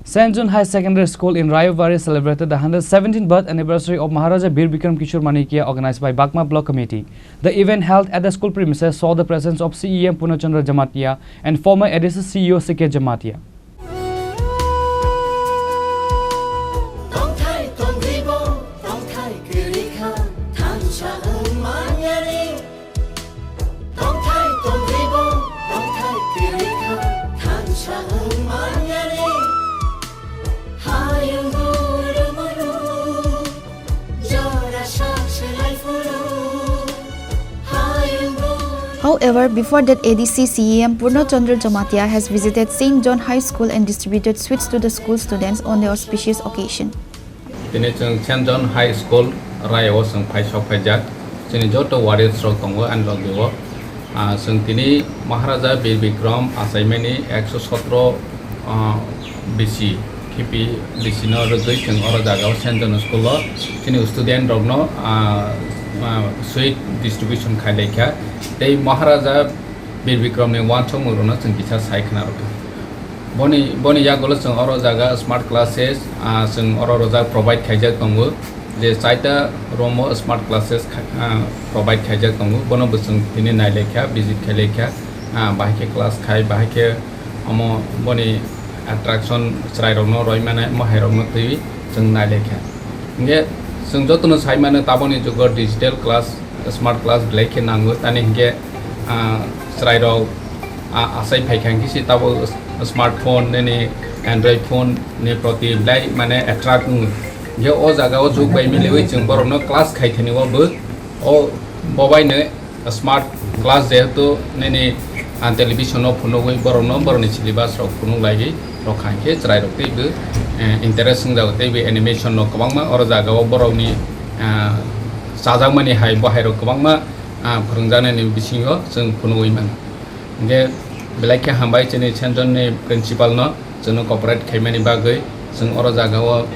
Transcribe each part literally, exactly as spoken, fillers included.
Saint John High Secondary School in Rayobari celebrated the hundred seventeenth birth anniversary of Maharaja Bir Bikram Kishore Manikya, organized by Bakma Block Committee. The event held at the school premises saw the presence of C E M Purna Chandra Jamatia and former A D C C E O C K Jamatia. However, before that, A D C C E M Purna Chandra Jamatia has visited Saint John High School and distributed sweets to the school students on the auspicious occasion. Tini chwng Saint John High School Raya o chwng phai sok phaijak. Chini joto warriors rok tongo ani logi o. Ah, chwng tini Maharaja Bir Bikram achaimani ekso sotro, ah, bisi khipi bisi no rwgwi chwng oro jaga o Saint John School o chini student rok no, ah, ah, sweet distribution khai lai kha. Tei Maharaja Bir Bikram ni uansukmung rok no chwng kisa sai khna rw kha. Boni, boni yagulo chwng oro jaga smart classes, ah, chwng oro rojak provide khaijak tongo. Je chaita room o smart classes kha-, ah, provide khaijak tongo. Bono bo chwng tini nai lai kha, visit khai lai kha. Ah, bahai khe class khai, bahai khe omo boni attraction chwrai rok no roi mane, omo hai rok no twi chwng nai lai kha. Hinkhe chwng joto no sai mano taboni jugo digital class, smart class belai khe nango, tani hinkhe, ah, chwrai rok, ah, achai phai kha hinkhe se tabo smartphone nini Android phone ni proti belai mane attract wngo. Hinkhe o jaga o jug bai miliwi chwng borok no class khai thani o bo, o bobai no smart class jehetu nini, ah, television o phunugwi borok no borok ni syllabus rok phunuk laiwi rok kha hinkhe chwrai rok teibo, eh, interest wngjago teibo animation no kwbangma oro jaga o borok ni, ah, chajakmani hai bo hai rok kwbangma, ah, phwrwngjaknai ni bisingo chwng phunugwi mano. Hinkhe belai khe hambai chini Saint John ni principal no chwngno cooperate khaimani bagwi, chwng oro jaga o,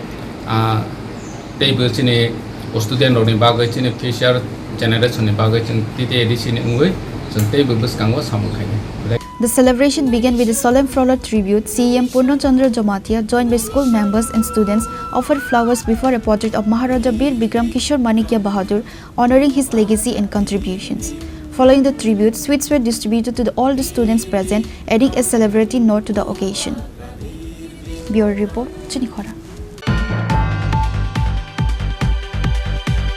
ah, teibo chini student rokni bagwi, chini future generation ni bagwi chwng T T A D C ni wngwi chwng teibo bwskango samung khainai. The celebration began with a solemn floral tribute. C E M Purna Chandra Jamatia, joined by school members and students, offered flowers before a portrait of Maharaja Bir Bikram Kishore Manikya Bahadur, honoring his legacy and contributions. Following the tribute, sweets were distributed to the, all the students present, adding a celebratory note to the occasion. Bureau Report, Chini Khorang.